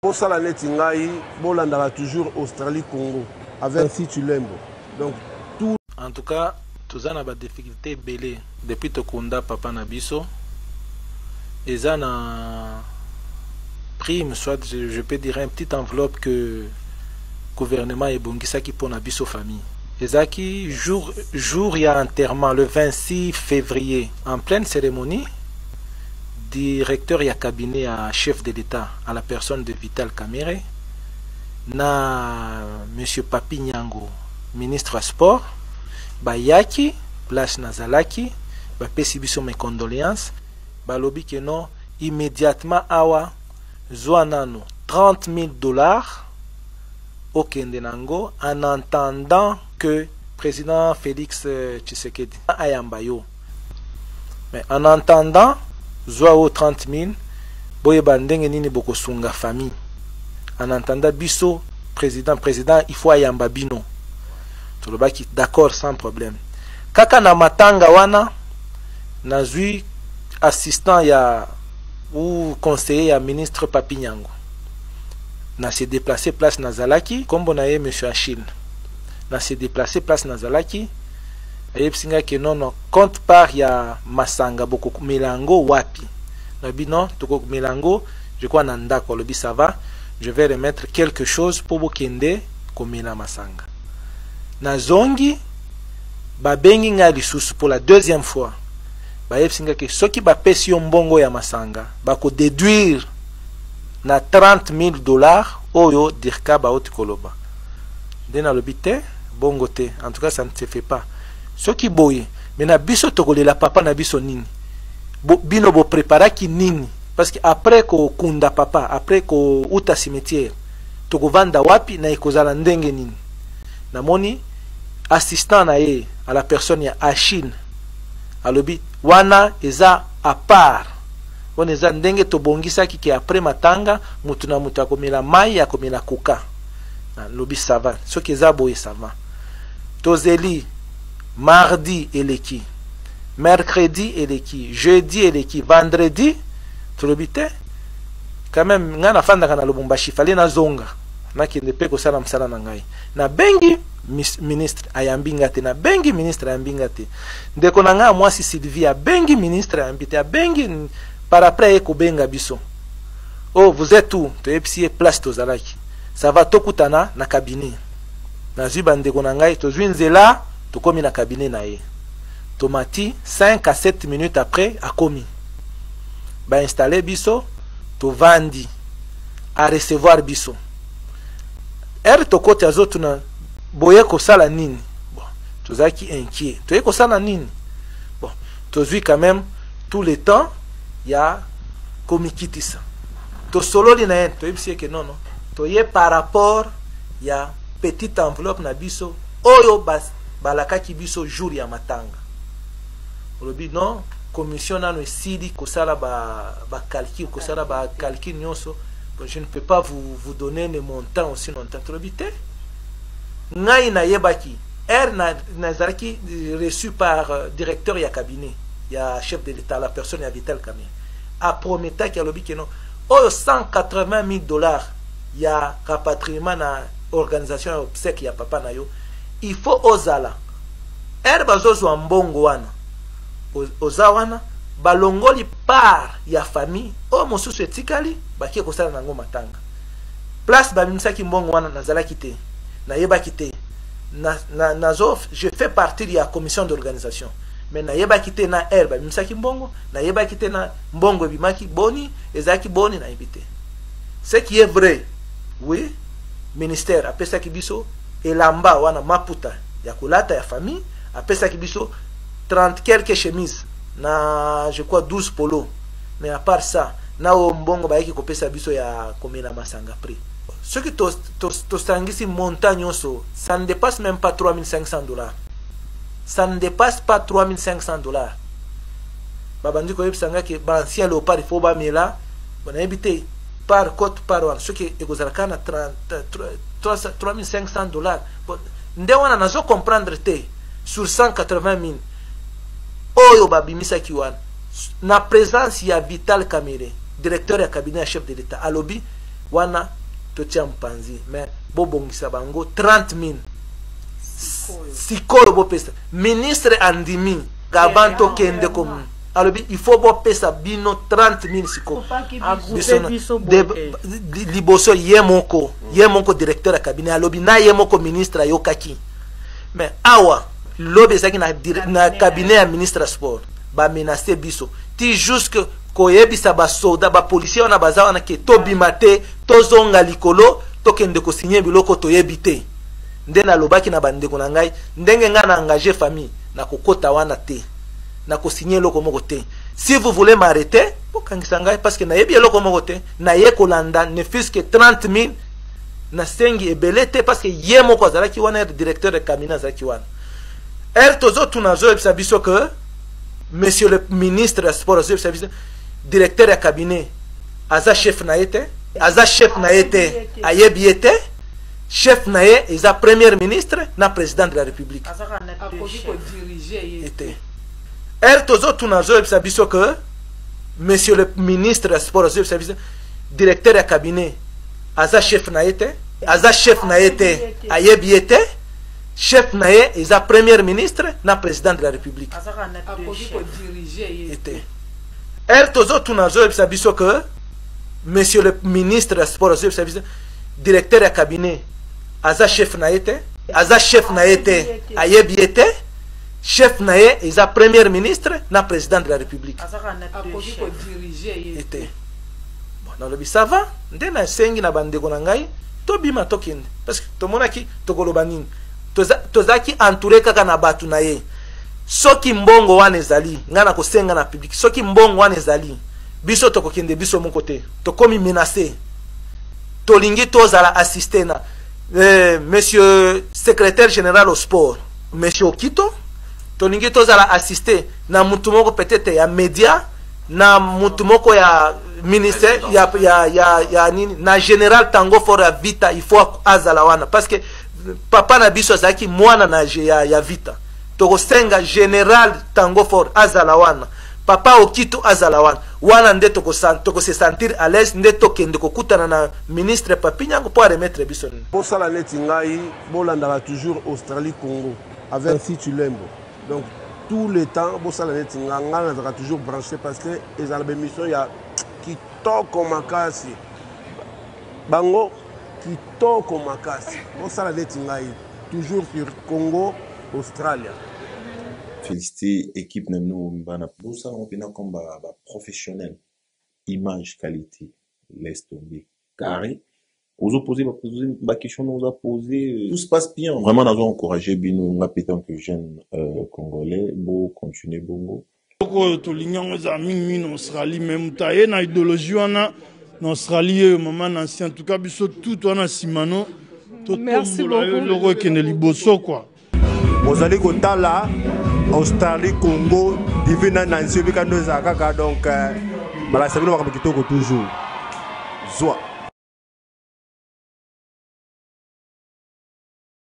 Bosala neti ngai, bolandaka toujours Australie Congo avec Francis Tshilembo donc tout. En tout cas toza na ba difficultes ebele depuis tokunda papa na biso eza na prime soit je peux dire un petit enveloppe que gouvernement ebongisaki mpo na biso famille. Ezalaki jour ya enterrement le 26 février en pleine cérémonie, directeur ya cabinet ya chef de l'État à la personne de Vital Kamerhe na monsieur Papi Nyango, ministre ya sport, bayaki place nazalaki, bapesi biso mes condoléances, balobi que non, immédiatement awa zwa nanu 30 000 $ okende nango en attendant que président Félix Tshisekedi ayamba yo. Mais en attendant, zwa o 30 000, boyeba ndenge nini bokosunga famille en attendant biso président, il faut ayamba bino. Tolobaki d'accord, sans problème. Kaka na matanga wana, nazwi assistant ya ou conseiller ya ministre Papi Nyango na se déplacer place nazalaki, nkombo na ye monsieur Achille. Na se déplacer place nazalaki, ayebisi ngai ke non, quote part ya masanga bokomela yango wapi? Nabi non, tokomela yango, je crois, na ndako. Alobi ça va, je vais remettre quelque chose mpo bokende komela masanga. Nazongi, babengi ngai lisusu pour la deuxième fois, bayebisi ngai ke soki bapesi yo mbongo ya masanga, bakodéduire na 30 000 $ oyo dircab auti koloba. Nde nalobi te, bongo te, en tout cas ça ne se fait pas. Soki boye, me na biso tokolela papa na biso nini? Bino bopreparaki nini? Parce que après kokunda papa, après kouta cimetière, tokovanda wapi na ekozala ndenge nini? Namoni assistant na ye à la personne ya Achille alobi wana eza à part, wana eza ndenge tobongisaki ke après matanga, mutu na mutu akomela mai, akomela koka. Nalobi ça va, soki eza boye, ça va. Tozeli, mardi eleki, mercredi eleki, jeudi eleki, vendredi, tolobi te, quand même ngai nafandaka na Lubumbashi, fallait nazonga, nakende mpe kosala mosala na ngai. Nabengi ministre, ayambi nga te. Nabengi ministre, ayambi nga te. Ndeko na ngai ya mwasi Sylvie abengi ministre, ayambi te. Abengi par après, aye kobenga biso: "Oh, vous êtes où?" Toyebisi ye place tozalaki. Ça va, tokutana na cabinet. Nazwi bandeko na ngai, tozwi nzela, tokomi na cabinet na ye, tomati. 5 à 7 minutes après akomi, bainstalle biso, tovandi, arecevoir biso. Heure tokoti, azotuna: "Boye kosala nini?" Bon, tozalaki inquiet, toye kosala nini? Bon, tozwi quand même tout le temps ya komikitisa, tosololi na ye, toyebisi ye ke non, toye par rapport ya petite enveloppe na biso oyo balakaki biso jour ya matanga. Olobi non, commission nano esili kosala bacalcul, kosala bacalcul nyonso. Bon, je ne peux pas vous donner le montant aussi longtemps. Tolobi te, ngai nayebaki heure nazalaki reçu par directeur ya cabinet ya chef de l'État, la personne ya Vital Kamerhe, aprometaki, alobi ke non, oyo 180 000 dollars ya rapatriement na organisation ya obsèque ya papa na yo, il faut ozala heure bazozwa mbongo wana, oza wana, balongoli part ya famille, oyo mosusu etikali, bakie kosala nango matanga. Place babimisaki mbongo wana, nazalaki te, nayebaki te. Na, na, nazo je fais partie ya commission d'organisation, mais nayebaki te na heure babimisaki mbongo, nayebaki te na mbongo ebimaki boni, ezalaki boni, nayebi te. Ce qui est vrai, oui, ministère apesaki biso elamba wana, maputa ya kolata ya famille, apesaki biso 30 quelques chemises na, je crois, 12 polo. Mais à part ça, na oyo mbongo bayaki kopesa biso ya komela masanga prix, soki tosangisi montant nyonso, ça ne dépasse même pas 3500 dollars, ça ne dépasse pas 3500 dollars. Babandi koyebisa nga ke baancien Léopard, il faut bamela, nayebi te par quote part wana soki ekozala kaka na 3500 dollars. Bon, nde wana nazo comprendre te. Sur 180 000 oyo babimisaki wana na présence ya Vital Kamerhe, directeur ya cabinet ya chef de l'État, alobi wana. Totia mpanzi, mais bobongisa bango 30 000 sikoyo bopesa. Ministre andimi avant tokende ko alobi il faut bopesa bino 30 000 sikoyo. Biso liboso ye moko, ye moko directeur ya cabinet alobi na ye moko ministre ayokaki. Mais awa lobi ezalaki na cabinet ya ministre ya sport, bamenace biso ti jusque koyebisa basoda, bapolisier wana baza wana ke tobima te, tozonga likolo, tokende kosinye biloko toyebi te. Nde nalobaki na bandeko na ngai, ndenge ngai na engage famille, nakokota wana te, nakosinye eloko moko te. Si vous voulez m'arrêter, bokangisa ngai, parce que nayebi eloko moko te. Naye kolanda ne fût-ce que 30 000, nasengi ebele te, parce que ye moko azalaki wana, directeur de cabinet azalaki wana. Ere tozotuna, azoyebisa biso que monsieur le ministre ya sport azoyebisa biso directeur ya cabinet aza chef na ye te, aza chef na ye te, ayebi ye te. Chef na ye eza premier ministre na président de la République. Ete ere tozotuna, azoyebisa biso que monsieur le ministre ya sport azoyebisa biso directeur ya cabinet aza chef na ye te, aza chef na ye te, ayebi ye te. Chef na ye eza premier ministre na président de la République. Ete ere tozotuna, azoyebisa biso que monsieur le ministre ya sport azoyebisa biso directeur ya cabinet aza chef na ye te, aza chef na ye te, ayebi ye te. Chef na ye eza premier ministre na président de la République. Ete bon, nalobi ça va. Nde nasengi na bandeko na ngai tobima, tokende, parce que tomonaki tokoloba nini. Tozalaki entouré kaka na bato na ye. Soki mbongo wana ezali, ngai na kosenga na public, soki mbongo wana ezali, biso tokokende biso moko te. Tokomi menacé. Tolingi tozala assisté na monsieur secrétaire général au sport, monsieur Okito. Tolingi tozala assisté na mutu moko peut-être ya média, na mutu moko ya ministère ya nini, na général Tango Fort ya Vita. Il faut azala wana, parce que papa na biso azalaki mwana na ya Vita. Tokosenga général Tango Fort azala wana, papa Okito azala wana. Wana nde tokose sentir à l'aise, nde tokende kokutana na ministre Papi Nyango mpo aremettre biso nini. Bosala neti ngai, bolandaka toujours Australie Congo avec Nancy Tulembo. Donc tout le temps bosala neti ngai, ngai nazalaka toujours branché, parce que ezala baémission ya kitoko makasi, bango kitoko makasi. Bosala neti ngai, toujours sur Congo Australia. Féliciter équipe na bino bana, bosala ngo mpena comme baprofessionnel, image, qualité, laisse tomber, carré. Ozo poser baquestion na oza poser, tout se passe bien. Vraiment nazo encourager bino, nga mpe tant que jeune congolais, bo continuer bongo. Eloko oyo tolingi yango ezala mingimingi na Australie, mais moto aye na idéologie wana na Australie oyo, mama Nancy. En tout cas biso tout wana nsima no totombola yo, eloko ekende liboso quoi. Bozali kotala Australie Congo Divine na Nancy, obika ndo ezala kaka. Donc balakisa bino makambo kitoko toujours. Zwa.